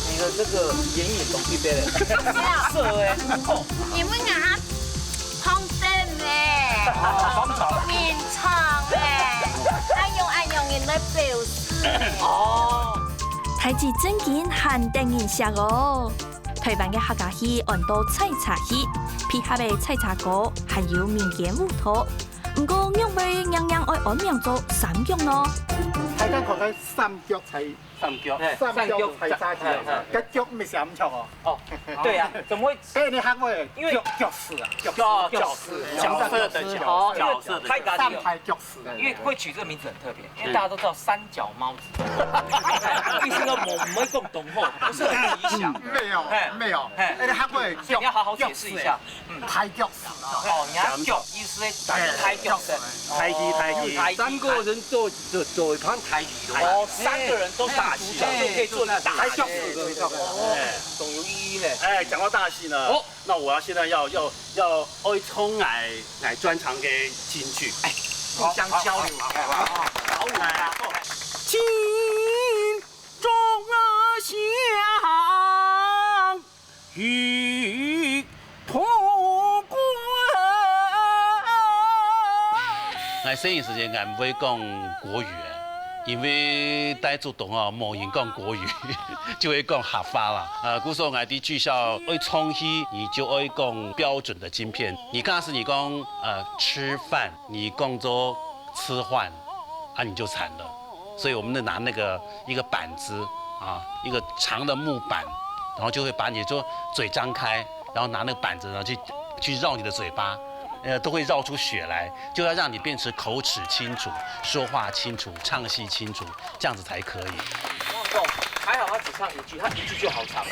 你的這個眼影都特別的，色哎，哦。因為𠊎放電呢，哦，放電。眠床呢，愛用愛用人來表示呢。哦。大姊正經還得人惜哦。 台灣个客家戲安到採茶戲，配合个採茶歌，還有民間舞蹈。毋過，仰會硬硬愛安名做三腳呢？大家看該三腳採，三腳。哎，三腳採茶戲啊，三腳，哎，哎。該腳毋係寫毋著哦。哦，對啊，怎麼會？哎，你學會，因為腳，腳趾啊，腳趾，哦，腳趾，腳趾的腳，哦，腳趾的腳。太高級了。三排腳趾。因為會取這個名字很特別，因為大家都知道三腳貓 意思呢，無，毋會講當好，不是很吉祥。嗯，沒有，哎，沒有。哎，哎，他會，所以你要好好解釋一下。嗯。抬腳趾啊。哦，你要腳意思是抬腳趾。抬起，抬起。抬起。三個人做，做，做一盤抬起的話。哦，三個人都是主角，哎，就可以做一個大戲。抬腳趾的，沒錯。哦，哎。總有意義呢。哎，講到大戲呢，哦。 那我要現在要，要，要愛唱𠊎，𠊎專長个京劇。哎，互相交流。好，好，好，好。好，好，好。哎。𠊎細人時節，𠊎毋會講國語，因為在竹東哦，無人講國語，就會講客話啦。呃，故所𠊎在劇校愛唱戲，你就愛講標準的京片。你假使你講，呃，吃飯，你講做吃飯，啊，你就慘了。所以我們就拿那個一個板子啊，一個長的木板，然後就會把你就嘴張開，然後拿那個板子，然後去，去繞你的嘴巴。呃，都会绕出血来，就要让你变成口齿清楚、说话清楚、唱戏清楚，这样子才可以。还好他只唱一句，他一句就好唱。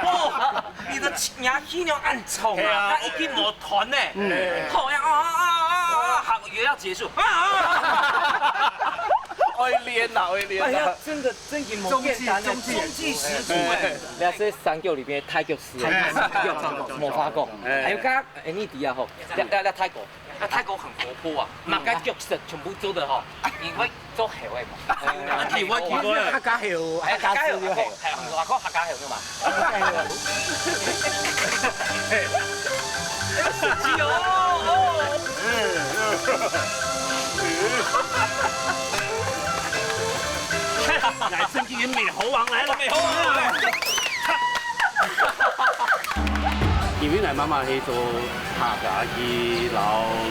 哦，你的牙齿要按重啊，对啊。他一定没弹呢。嗯。好呀，啊啊啊啊啊，好，也要结束啊啊啊！爱练啦，爱练啦。哎呀，真的真的没简单的，中气十足哎。你看这三个里面，太极师，太极师，没法讲。哎。还有刚刚 Annie 啊吼，那那那泰国，那泰国很活泼啊，马个角色全部做得吼，因为做好的嘛。啊，奇怪奇怪。客家好，哎，客家好，哎，我讲客家好嘛。神奇哦。来，正经的美猴王来了，美猴王来了。 因为𠊎妈妈係做客家戲摎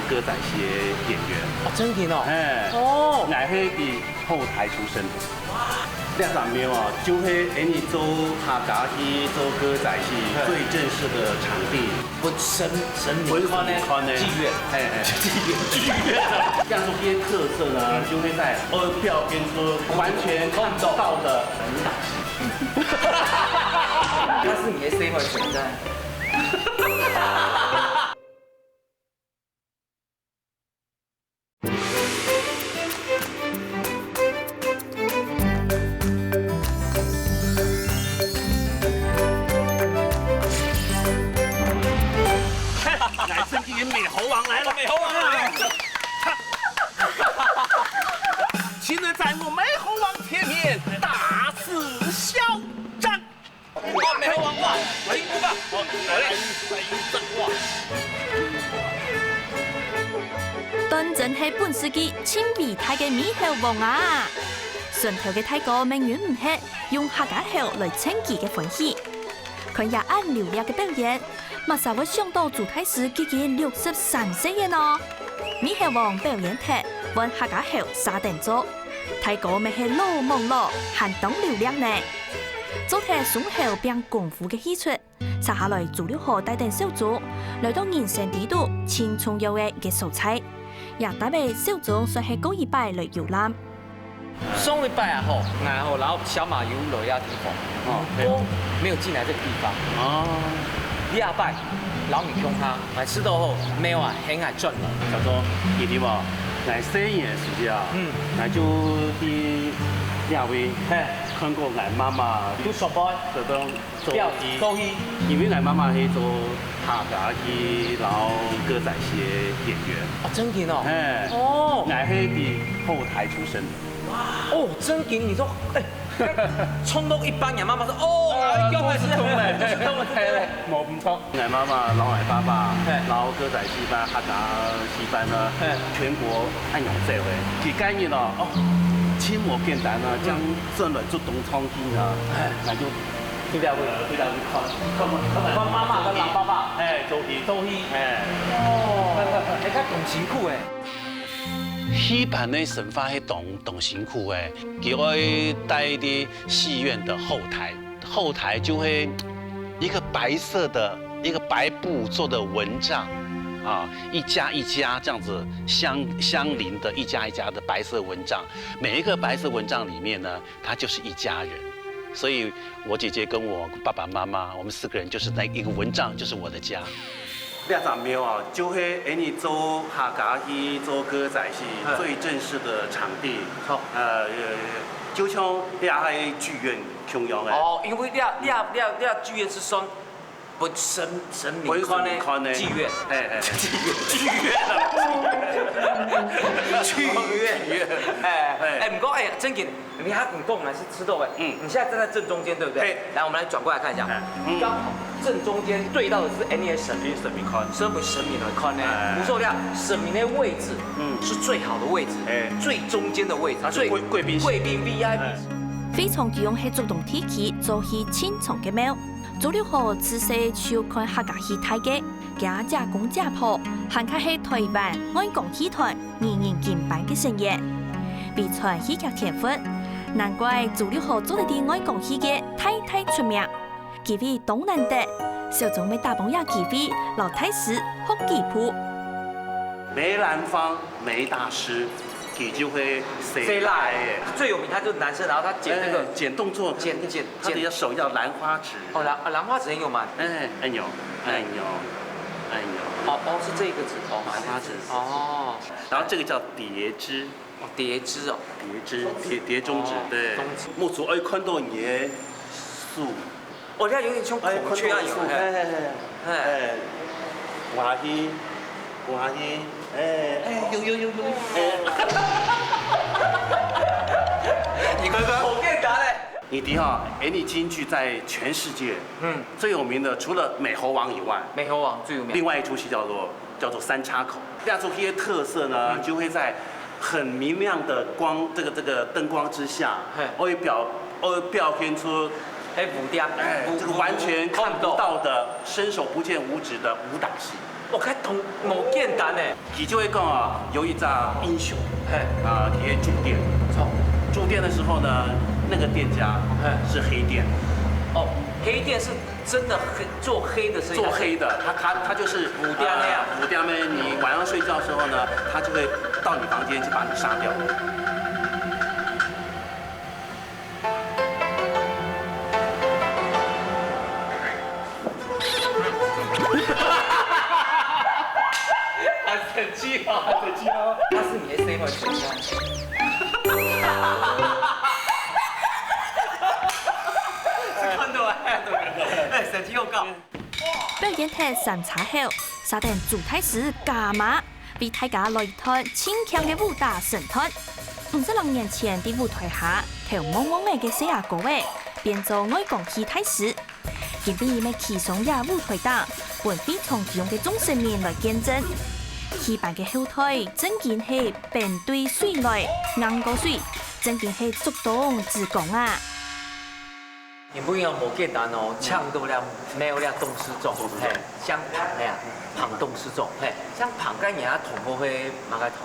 歌仔戲个演员。哦，真个哦。哎，哦。𠊎係在後台出身的。哇，這隻廟啊，就係恁樣做客家戲、做歌仔戲最正式的場地。分神神明看呢，分神明看呢。劇院。哎哎，劇院，劇院。這樣做个特色呢，就會在二票跟說完全看不到的武打戲。 他是你的 safe 存在。來，正經个美猴王來了，美猴王來了。今日在我美猴王前面大肆囂張。 哦，美猴王，哇，金箍棒，哦，來，來，來，哇。當真係本世紀盡偉大个美猴王啊！順頭个大哥乜忍毋核，用客家猴來襯佢个歡喜。看這恁流掠个表演，麼儕會想到朱大師既經六十三歲了呢？美猴王表演忒，換客家猴續等做。 大哥乜係老網羅，還當流掠呢。做忒雙猴拚功夫个戲齣，接下來朱陸豪帶等小鍾，來到人生裡肚盡重要个一個所在。這搭仔小鍾算係過一擺來遊覽。上一擺啊吼，𠊎吼摎小馬有來這地方，哦，對。都沒有進來這個地方。哦。這擺摎你共下，𠊎知道吼，廟啊，很愛轉來。小鍾，你知無？ 𠊎細人个時節啊，嗯。𠊎就在這位，嘿。看過𠊎媽媽，就上班。這種做戲。表，做戲。因為𠊎媽媽係做客家戲摎歌仔戲个演員。哦，真个哦。嘿。哦。𠊎係在後台出身。哇。哦，真个，你說，哎， 衝到一半，你媽媽說：「哦，啊，𠊎叫還是痛嘞，就是痛嘞。」無毋著，𠊎媽媽摎𠊎爸爸，嘿。摎歌仔戲班、客家戲班呢，嘿。全國恁樣走誒。佢个人哦，哦，盡無簡單啊，嗯。恁樣轉來竹東唱戲啊，嘿。𠊎就對了，對了，看，看，看，看媽媽跟老爸爸，嘿，做戲，做戲，嘿。哦，哎，佢當辛苦誒。 戲班个生活係當，當辛苦个，佢愛戴在戲院的後台，後台就會一個白色的，一個白布做的蚊帳，啊，一家一家這樣子相，相鄰的一家一家的白色蚊帳，每一個白色蚊帳裡面呢，他就是一家人。所以我姐姐跟我爸爸媽媽，我們四個人就是那一個蚊帳，就是我的家。 這隻廟啊，就係恁樣做客家戲、做歌仔戲，嗯。最正式的場地。好。呃，就像這係劇院共樣个。哦，因為這，這，這，這劇院係算分神，神明看个，分神明看个。劇院。嘿，嘿。劇院。劇院啊。劇院。劇院。哎，嘿。哎，毋過，哎，正經， 你還很夠，還是知道欸。嗯。你現在站在正中間，對不對？嘿。來，我們來轉過來看一下。哎，嗯。剛好正中間對到的是Annie的神明，神明看。身為神明來看呢，哎。無錯啦，神明的位置，嗯。是最好的位置，哎。最中間的位置，它是最貴，貴賓席。貴賓V I P。哎。非常久用係竹東地區做戲盡長个廟，朱陸豪自細就看客家戲大个，厥姐公姐婆還較係台灣愛江戲團 藝人跟班个成員，遺傳戲劇天分，難怪朱陸豪做得在愛江戲界大大出名。機會當難得，小鍾乜打幫這機會，摎大師學幾步。梅蘭芳梅大師，佢就會洗白耶。最有名，他就是男生，然後他剪那個，哎，剪動作，剪，剪，他的手要蘭花指。哦，蘭，啊，蘭花指很有名。哎，哎呦，哎呦，哎呦。哦，哦，是這個指頭嗎？蘭花指。哦。然後這個叫疊枝。 哦，疊枝哦。疊枝，疊，疊中指，哦，對。中指。目珠愛看到你的手。哦，這樣有點像孔雀那樣，愛看到手，哎。哎，哎，哎。哎，歪去，歪去，哎，哎，有，有，有，有，哎。你看看。好簡單嘞。你知哈，Annie金句在全世界，嗯。最有名的，除了美猴王以外，美猴王最有名。另外一齣戲叫做 叫做三岔口。這齣戲的特色呢，嗯。就會在很明亮的光，這個，這個燈光之下，嘿。會表，會表現出，嘿，蝴蝶，哎，這個完全看不到的、伸手不見五指的武打戲。我看同，無簡單呢。佢就會講啊，有一隻英雄，嘿。啊，佢个酒店，好。住店的時候呢，那個店家，嘿。是黑店。哦，黑店是 真的黑，做黑的生意。做黑的，他，他，他就是，舞店那樣。呃，舞店那邊，你晚上睡覺的時候呢，他就會到你房間去把你殺掉。很生氣哦。很生氣哦。他是你的生活怎樣？是看到啊，哎，生氣又告。 表演忒三岔口，續等朱大師加碼，為大家來一段盡慶个武打神段。五十零年前，在舞台下頭摸摸仔个細阿哥仔，變做外江戲大師。今晡日乜企上這舞台頂，分非常強个眾神明來見證。戲班个後台正經係冰對水來，硬過水，正經係竹東之光啊！ 你不要無簡單哦，搶到了，沒有了董事長，董事長。嘿，像彭那樣，彭董事長，嘿，像彭該人家同學會麼个堂？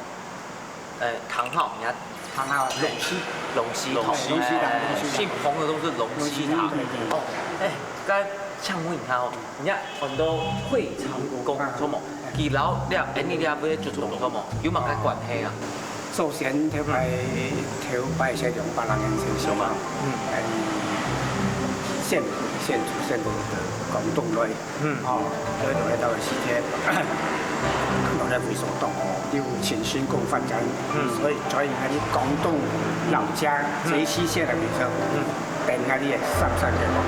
呃，堂號，人家堂號，嘿，龍溪。龍溪堂，龍溪堂，嘿，龍溪堂。姓彭的都是龍溪堂。龍溪堂，對，對。哦，哎，該請問一下哦，人家很多會長工，什麼？ 佢摎這，恁呢這位竹東好無？有麼个關係啊？首先，頭擺，頭擺係兩百零年前，嗯。哎，先，先祖先都廣東來，嗯。哦，來到該兜个時間，看到該位所當好，有盡成功發展，嗯。所以轉去該兜廣東老家，嗯。這一些个位所，嗯。 等下你个三山个講，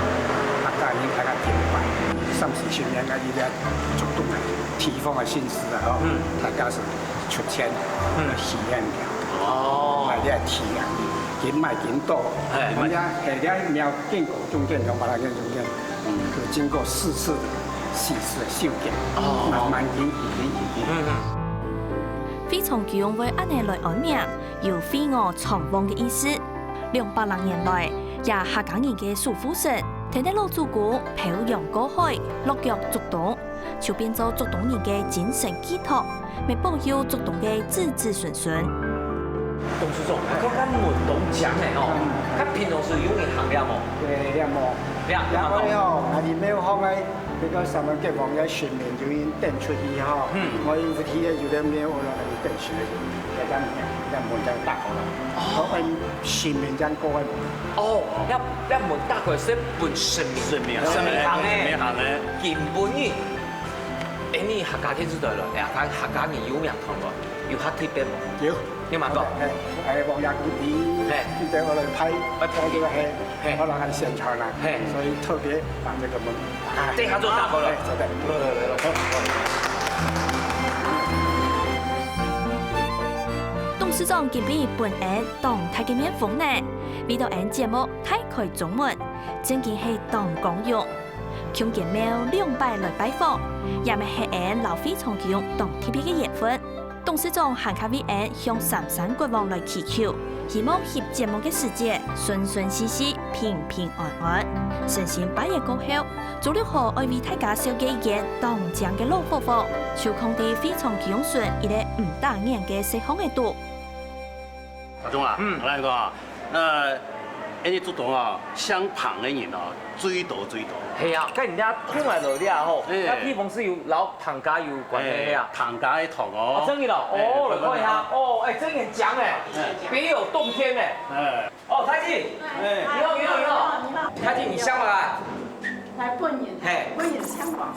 客家人大家敬拜，三四十年啊，你个竹東个地方个先師啊，吼，嗯。大家係出錢，嗯。來許願个。哦。來，你來提啊，緊買緊多，嘿。人家，嘿，人家廟經過中間，兩百來間中間，嗯。就經過四次、四次个修建，哦。慢慢緊移，緊移，緊移。嗯，嗯。非常強會恁呢來安名，有飛蛾藏甕个意思。 兩百零年來，這客家人个守護神，跈等老祖公漂洋過海，落腳竹東，就變做竹東人个精神寄託，乜保佑竹東个子子孫孫。董事長，𠊎看看門當靚个吼，嗯。佢平常時有人行了無？對，了無？了，了無？了，了，哦，啊，你沒有好个 這個三山國王个神明就已經等出去吼，嗯。𠊎有一天有個廟，𠊎就等出去，這個門，這門就打開了。哦。𠊎問神明正過个門。哦，這，這門打開係分神明。神明。神明行个。神明行个。今晡日，哎，你客家電視台來，哎呀，客，客家人有名堂無？有較特別無？有。 你有問過？哎，哎，王爺公你，嘿。你帶𠊎來拍，拍這個，嘿，嘿。𠊎來看現場啦，嘿。所以特別把這個門打開。這下就打開了。哎，真的。來，來，來，來。董事長今晡日分𠊎當大个面風呢，為著𠊎節目大開中門，正經係當光榮。 共間廟兩擺來拜訪，也乜係𠊎摎非常強當特別个緣分。董事長還較為𠊎向三山國王來祈求，希望翕節目个時節順順序序、平平安安。誠心拜謁過後，朱陸豪愛為大家紹介一間當靚个老伙房，就囥在非常強順一個毋打眼个細巷仔肚。 阿忠啊，嗯。𠊎來講啊，呃，恁呢竹東啊，姓彭个人哦，最多最多。係啊，該人家聽來落來吼，哎。該地方係有摎彭家有關係啊。哎，彭家个堂哦。哦，真个咯，哎，哦，來看一下，哦，哎，真个很強哎，哎。別有洞天哎。哎。哦，太太，哎。你好，你好，你好，太太，你姓麼个？來，本人，嘿。本人姓彭。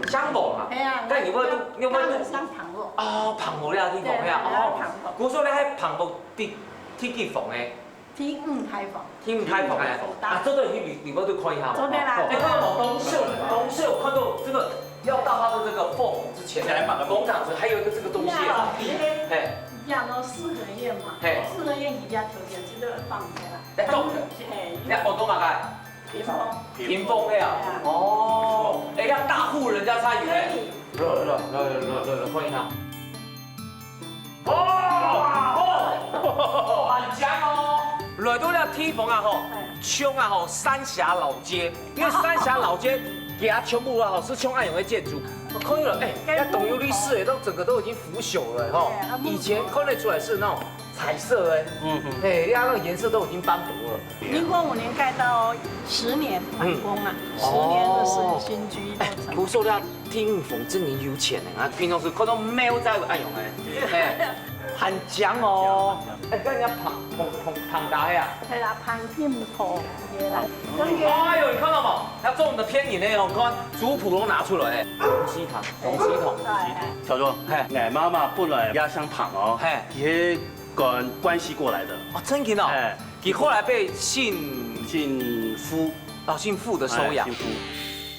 姓彭啊？哎呀，該你會讀，你會讀？姓彭哦。哦，彭屋這地方呀，對，哦，彭屋。故所你係彭屋第，第幾房誒？ 第五大房。第五大房哎，啊，做得去裡，裡背去看一下嘛。做得啦。哎，看到沒？當時，當時有看到這個，要到他的這個後門之前，工廠是還有一個這個東西。嘿。這都四合院嘛，嘿。四合院底下條件就是放的啦。哎，懂了。嘿，那我懂大概。屏風。屏風的啊。哦，哎，要大戶人家才有哎。可以。來來來來來來，看一下。 哦，哦，很強哦。來到這地方啊吼，像啊吼三峽老街，因為三峽老街，佢全部啊吼係像恁樣个建築。我看了，哎，該棟有歷史哎，都整個都已經腐朽了吼。以前看得出來是那種彩色的，嗯嗯，哎，它那個顏色都已經斑駁了。民國五年蓋到十年完工啊，十年的是新居落成。不錯，這頂房真有錢呢，啊，平常時看到沒有在有愛用哎，哎。 很強哦。哎，跟人家旁，旁，旁，旁打呀。係啦，旁邊頭个啦。哎呦，你看到嗎？他做我們的偏影呢，我看族譜都拿出來。東西堂，東西堂。小周，哎，哎，媽媽本來也姓彭哦，哎，佢係關，關西過來的。哦，真的哦。哎，佢後來被姓，姓傅。哦，姓傅的收養。哎，姓傅。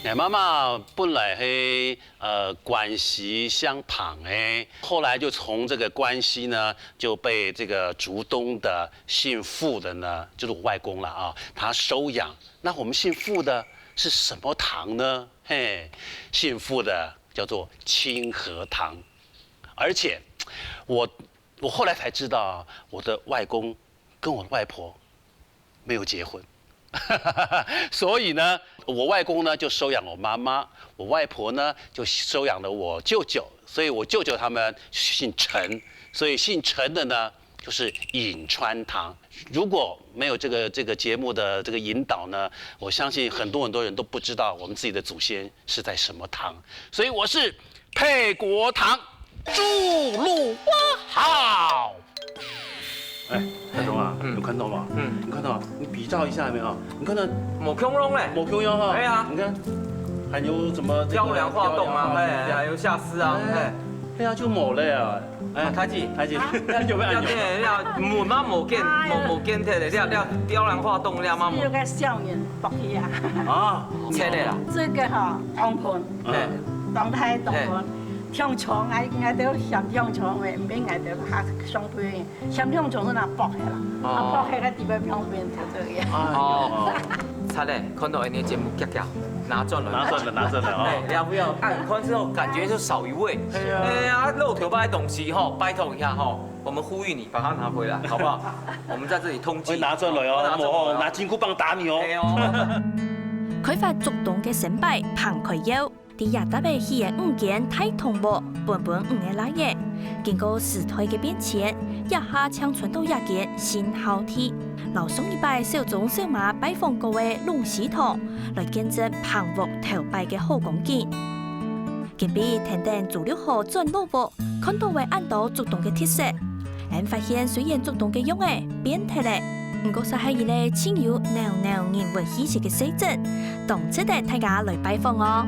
哎，媽媽本來係 呃，關西姓彭的，後來就從這個關西呢，就被這個竹東的姓傅的呢，就是我外公了啊，他收養。那我們姓傅的是什麼堂呢？嘿，姓傅的叫做清河堂。而且我，我後來才知道啊，我的外公跟我的外婆 没有结婚。所以呢，我外公呢就收养我妈妈，我外婆呢就收养了我舅舅，所以我舅舅他们姓陈，所以姓陈的呢就是颍川堂。如果没有这个，这个节目的这个引导呢，我相信很多很多人都不知道我们自己的祖先是在什么堂。所以我是 配国堂，祝路哇好。哎，大东啊，嗯。有看到吗？嗯。你看到吗？你比照一下有没有？你看到，無共樣嘞。無共樣哈。哎呀。你看，還有什麼這個雕梁畫棟啊，雕梁畫棟，哎，還有下肢啊，哎。哎。對啊，就無了啊。哎，啊，太子。太子，啊？有沒有按鈕？要，要，要，門嘛無見，哎呀。無，無見忒咧，要，要雕梁畫棟，要嘛無。有個少年，薄去啊。啊。切的啦。這個哈，紅盆。 嘿。當大當大，嘿。長長，哎，𠊎兜嫌長長个，毋免𠊎兜較上背，嫌長長係拿薄个啦，哦。啊，薄个个地方放邊就這樣。哦，哦，慘咧，看到恁呢節目，遽遽拿轉來。拿轉來，拿轉來哦。哎，了不要，哎，看之後感覺就少一位。哎呀。哎呀，漏掉擺東西吼，拜託一下吼，我們呼籲你把它拿回來，好不好？我們在這裡通緝。我拿轉來哦，拿轉來哦。我拿金箍棒打你哦。哎喲。開發竹東个新擺，彭開耀。 在這搭仔起个五間大堂屋，分分五個倈仔。經過時代个變遷，這下正伸到這間新校地，摎上一擺小鍾小媽拜訪過个隴西堂，來見證彭屋頭擺个好光景。今晡日跈等朱陸豪轉老屋，看到个恁多竹東个特色， 𠊎發現雖然竹東个樣仔變忒咧，毋過煞係一個盡有濃濃人文氣息个細鎮，當值得大家來拜訪哦。